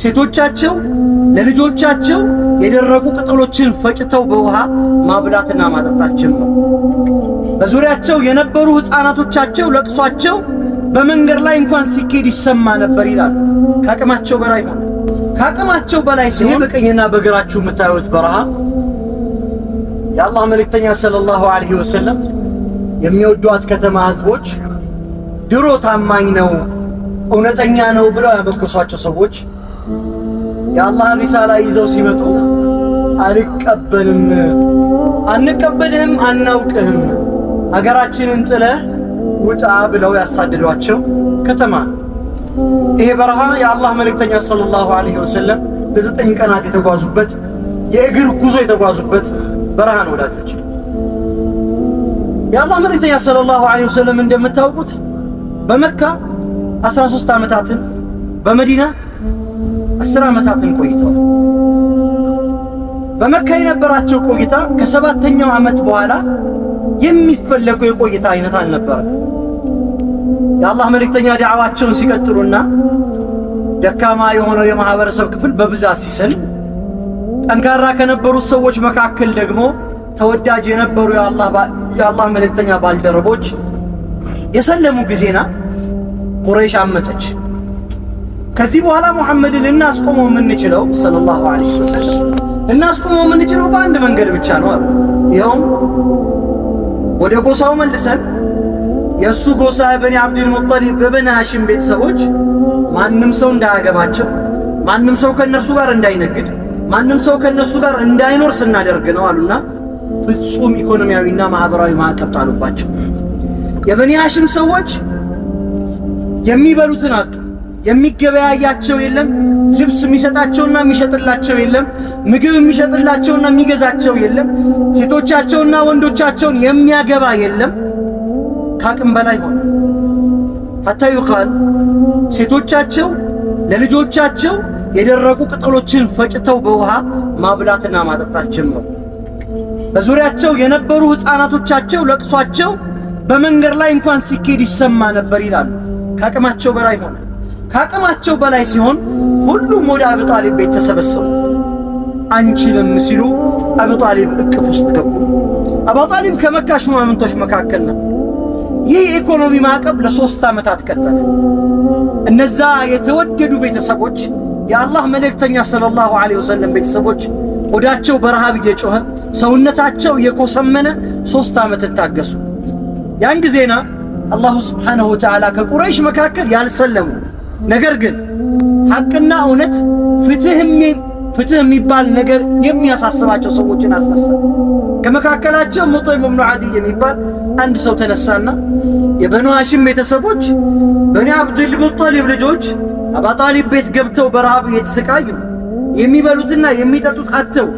ሴቶቻቸው ለልጆቻቸው የደረቁ ቅጠሎችን ፈጭተው በውሃ ማብላትና ማጠጣት ጀመሩ። በዙሪያቸው የነበሩ ሕፃናቶቻቸው ለቅሷቸው በመንገድ ላይ እንኳን ሲኬድ ይሰማ ነበር ይላሉ። ከአቅማቸው በላይ ሆነ። ከአቅማቸው በላይ ሲሆን በቀኝና በግራችሁ የምታዩት በረሃ የአላህ መልእክተኛ صلى الله عليه وسلم የሚወዷት ከተማ ህዝቦች ድሮ ታማኝ ነው እውነተኛ ነው ብለው ያመጎሷቸው ሰዎች የአላህን ሪሳላ ይዘው ሲመጡ አልቀበልም፣ አንቀበልህም፣ አናውቅህም፣ ሀገራችንን ጥለህ ውጣ ብለው ያሳደዷቸው ከተማ ነው። ይሄ በረሃ የአላህ መልእክተኛ صلى الله عليه وسلم ለ9 ቀናት የተጓዙበት፣ የእግር ጉዞ የተጓዙበት በረሃ ነው። ወዳጆች፣ የአላህ መልእክተኛ صلى الله عليه وسلم እንደምታውቁት በመካ 13 ዓመታትን፣ በመዲና 10 ዓመታትን ቆይተዋል። በመካ የነበራቸው ቆይታ ከሰባተኛው ዓመት በኋላ የሚፈለገው የቆይታ አይነት አልነበረም። የአላህ መልእክተኛ ዳዕዋቸውን ሲቀጥሉና ደካማ የሆነው የማህበረሰብ ክፍል በብዛት ሲሰልም፣ ጠንካራ ከነበሩት ሰዎች መካከል ደግሞ ተወዳጅ የነበሩ የአላህ መልእክተኛ ባልደረቦች የሰለሙ ጊዜና ቁረይሽ አመፀች። ከዚህ በኋላ ሙሐመድን ልናስቆመው የምንችለው صلى الله عليه وسلم ልናስቆመው የምንችለው በአንድ መንገድ ብቻ ነው አሉ። ይኸውም ወደ ጎሳው መልሰን የእሱ ጎሳ በኒ አብዱል ሙጠሊብ፣ በበኒ ሃሽም ቤተሰቦች ማንም ሰው እንዳያገባቸው፣ ማንም ሰው ከእነርሱ ጋር እንዳይነግድ፣ ማንም ሰው ከእነርሱ ጋር እንዳይኖር ስናደርግ ነው አሉና ፍጹም ኢኮኖሚያዊና ማህበራዊ ማዕቀብ ጣሉባቸው። የበኒ ሃሽም ሰዎች የሚበሉትን አጡ። የሚገበያያቸው የለም። ልብስ የሚሰጣቸውና የሚሸጥላቸው የለም። ምግብ የሚሸጥላቸውና የሚገዛቸው የለም። ሴቶቻቸውና ወንዶቻቸውን የሚያገባ የለም። ከአቅም በላይ ሆነ። حتى يقال ሴቶቻቸው ለልጆቻቸው የደረቁ ቅጠሎችን ፈጭተው በውሃ ማብላትና ማጠጣት ጀመሩ። በዙሪያቸው የነበሩ ሕፃናቶቻቸው ለቅሷቸው በመንገድ ላይ እንኳን ሲኬድ ይሰማ ነበር ይላሉ። ከአቅማቸው በላይ ሆነ። ከአቅማቸው በላይ ሲሆን ሁሉም ወደ አቡ ጣሊብ ቤት ተሰበሰቡ። አንችልም ሲሉ አቡ ጣሊብ እቅፍ ውስጥ ገቡ። አቡ ጣሊብ ከመካ ሹማምንቶች መካከል ነበር። ይህ የኢኮኖሚ ማዕቀብ ለ3 ዓመታት ቀጠለ። እነዛ የተወደዱ ቤተሰቦች፣ የአላህ መልእክተኛ صلى الله عليه وسلم ቤተሰቦች፣ ሆዳቸው በረሃብ እየጮኸ፣ ሰውነታቸው እየኮሰመነ 3 ዓመት ታገሱ። ያን ጊዜና الله سبحانه وتعالى ከቁረይሽ መካከል ያልሰለሙ ነገር ግን ሐቅና እውነት፣ ፍትህ የሚባል ነገር የሚያሳስባቸው ሰዎችን አስነሳ። ከመካከላቸው ሙጢም ብኑ ዓዲይ የሚባል አንድ ሰው ተነሳና የበኑ ሃሽም ቤተሰቦች፣ በኒ አብዱል ሙጠሊብ ልጆች አባ ጣሊብ ቤት ገብተው በረሃብ እየተሰቃዩ፣ የሚበሉትና የሚጠጡት አጥተው፣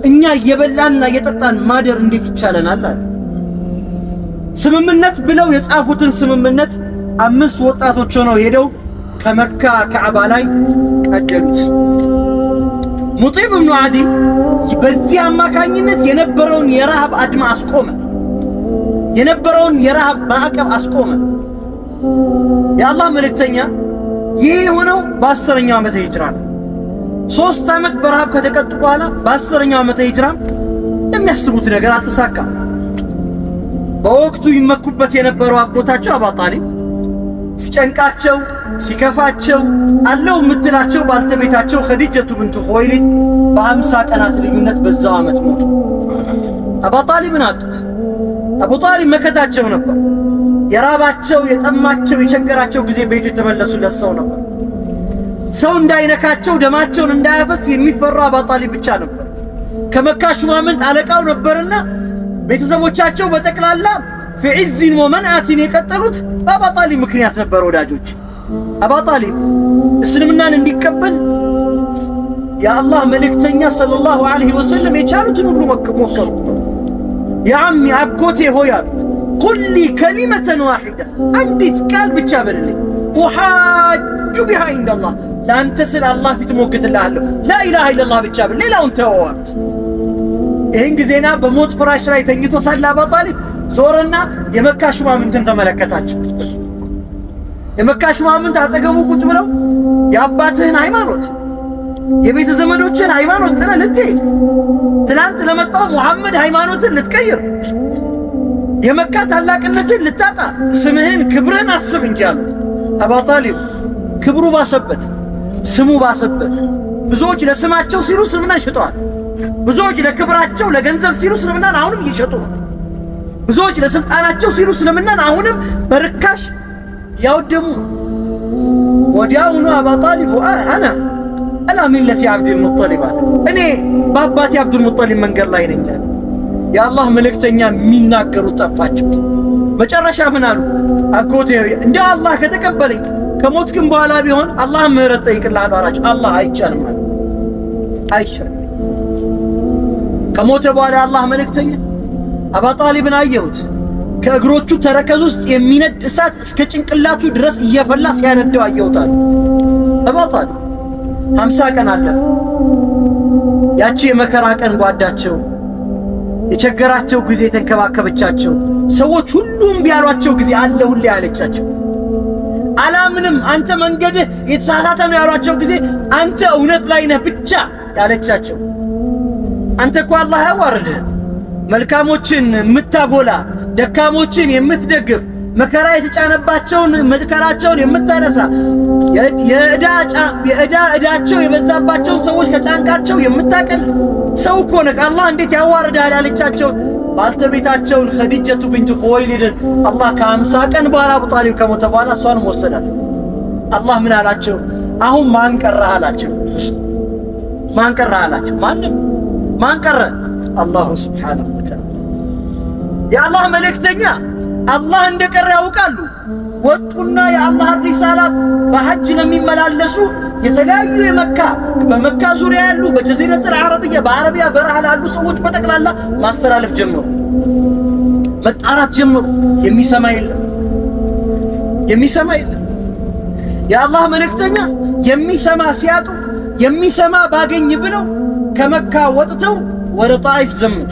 እኛ እየበላንና እየጠጣን ማደር እንዴት ይቻለናል? አለ። ስምምነት ብለው የጻፉትን ስምምነት አምስት ወጣቶች ሆነው ሄደው ከመካ ካዕባ ላይ ቀደዱት። ሙጢም ብኑ ዓዲ በዚህ አማካኝነት የነበረውን የረሃብ አድማ አስቆመ። የነበረውን የረሃብ ማዕቀብ አስቆመ። የአላህ መልእክተኛ ይህ የሆነው በ10ኛው ዓመተ ሂጅራ ነው። 3 ዓመት በረሃብ ከተቀጡ በኋላ በ10ኛው ዓመተ ሂጅራ የሚያስቡት ነገር አልተሳካም። በወቅቱ ይመኩበት የነበረው አጎታቸው አባ ጣሊብ፣ ሲጨንቃቸው ሲከፋቸው አለው የምትላቸው ባልተቤታቸው ኸዲጀቱ ብንቱ ኹወይሊድ በ50 ቀናት ልዩነት በዛው ዓመት ሞቱ። አባ ጣሊብን አጡት። አቡ ጣሊብ መከታቸው ነበር። የራባቸው፣ የጠማቸው፣ የቸገራቸው ጊዜ ቤቱ የተመለሱለት ሰው ነበር። ሰው እንዳይነካቸው፣ ደማቸውን እንዳያፈስ የሚፈራው አባ ጣሊብ ብቻ ነበር። ከመካ ሹማምንት አለቃው ነበርና ቤተሰቦቻቸው በጠቅላላ في عز ومنعة የቀጠሉት በአባ ጣሊብ ምክንያት ነበር። ወዳጆች፣ አባ ጣሊብ እስልምናን እንዲቀበል የአላህ መልእክተኛ صلى الله عليه وسلم የቻሉትን ሁሉ ሞከሩ። يا عمي፣ አጎቴ ሆይ አሉት፣ قل لي كلمة واحدة፣ አንዲት ቃል ብቻ በልልኝ፣ أحاج بها عند الله፣ ለአንተ ስል አላህ ፊት እሞግትልሃለሁ። لا إله إلا الله ብቻ ብል፣ ሌላውን ተወው አሉት። ይህን ጊዜና በሞት ፍራሽ ላይ ተኝቶ ሳለ አባ ጣሊብ ዞረና የመካ ሹማምንትን ተመለከታቸው። የመካ ሹማምንት አጠገቡ ቁጭ ብለው የአባትህን ሃይማኖት፣ የቤተ ዘመዶችን ሃይማኖት ጥለህ ልትሄድ፣ ትላንት ለመጣው ሙሐመድ ሃይማኖትን ልትቀይር፣ የመካ ታላቅነትን ልታጣ፣ ስምህን ክብርህን አስብ እንጂ አሉት። አባ ጣሊብ ክብሩ ባሰበት፣ ስሙ ባሰበት። ብዙዎች ለስማቸው ሲሉ እስልምናን ሽጠዋል። ብዙዎች ለክብራቸው ለገንዘብ ሲሉ እስልምናን አሁንም እየሸጡ ነው። ብዙዎች ለስልጣናቸው ሲሉ እስልምናን አሁንም በርካሽ ያወደሙ። ወዲያውኑ አባ ጣሊብ أنا على ملة عبد المطلب አለ። እኔ በአባቴ አብዱልሙጠሊብ መንገድ ላይ ነኝ አለ። የአላህ መልእክተኛ የሚናገሩት ጠፋቸው። መጨረሻ ምን አሉ? አጎቴ እንደ አላህ ከተቀበለኝ ከሞትክም በኋላ ቢሆን አላህ ምህረት ጠይቅልሃለሁ አላቸው። አላህ አይቻልም አለ። አይቻልም። ከሞተ በኋላ የአላህ መልእክተኛ አባ ጣሊብን አየሁት። ከእግሮቹ ተረከዝ ውስጥ የሚነድ እሳት እስከ ጭንቅላቱ ድረስ እየፈላ ሲያነደው አየሁታል። አባ ጣሊብ 50 ቀን አለፈ። ያቺ የመከራ ቀን ጓዳቸው፣ የቸገራቸው ጊዜ የተንከባከበቻቸው፣ ሰዎች ሁሉም ቢያሏቸው ጊዜ አለሁልህ ያለቻቸው፣ አላምንም አንተ መንገድህ የተሳሳተ ነው ያሏቸው ጊዜ አንተ እውነት ላይ ነህ ብቻ ያለቻቸው፣ አንተ እኮ አላህ አያዋርድህ፣ መልካሞችን የምታጎላ፣ ደካሞችን የምትደግፍ፣ መከራ የተጫነባቸውን መከራቸውን የምታነሳ፣ የዕዳ ዕዳቸው የበዛባቸውን ሰዎች ከጫንቃቸው የምታቀል ሰው እኮ ነህ፣ አላህ እንዴት ያዋርድሃል ያለቻቸው ባልተቤታቸውን ኸዲጀቱ ቢንቱ ኹወይሊድን አላህ ከ50 ቀን በኋላ አቡ ጣሊብ ከሞተ በኋላ እሷንም ወሰዳት። አላህ ምን አላቸው? አሁን ማን ቀረህ አላቸው። ማን ቀረህ አላቸው። ማንም። ማን ቀረ? አላሁ ስብሓነሁ ወተዓላ። የአላህ መልእክተኛ አላህ እንደቀረ ያውቃሉ። ወጡና የአላህን ሪሳላ በሐጅ ለሚመላለሱ የተለያዩ የመካ በመካ ዙሪያ ያሉ በጀዚረቱል ዓረቢያ በአረቢያ በረሃ ላሉ ሰዎች በጠቅላላ ማስተላለፍ ጀመሩ፣ መጣራት ጀመሩ። የሚሰማ የለም፣ የሚሰማ የለም። የአላህ መልእክተኛ የሚሰማ ሲያጡ የሚሰማ ባገኝ ብለው ከመካ ወጥተው ወደ ጣይፍ ዘመቱ።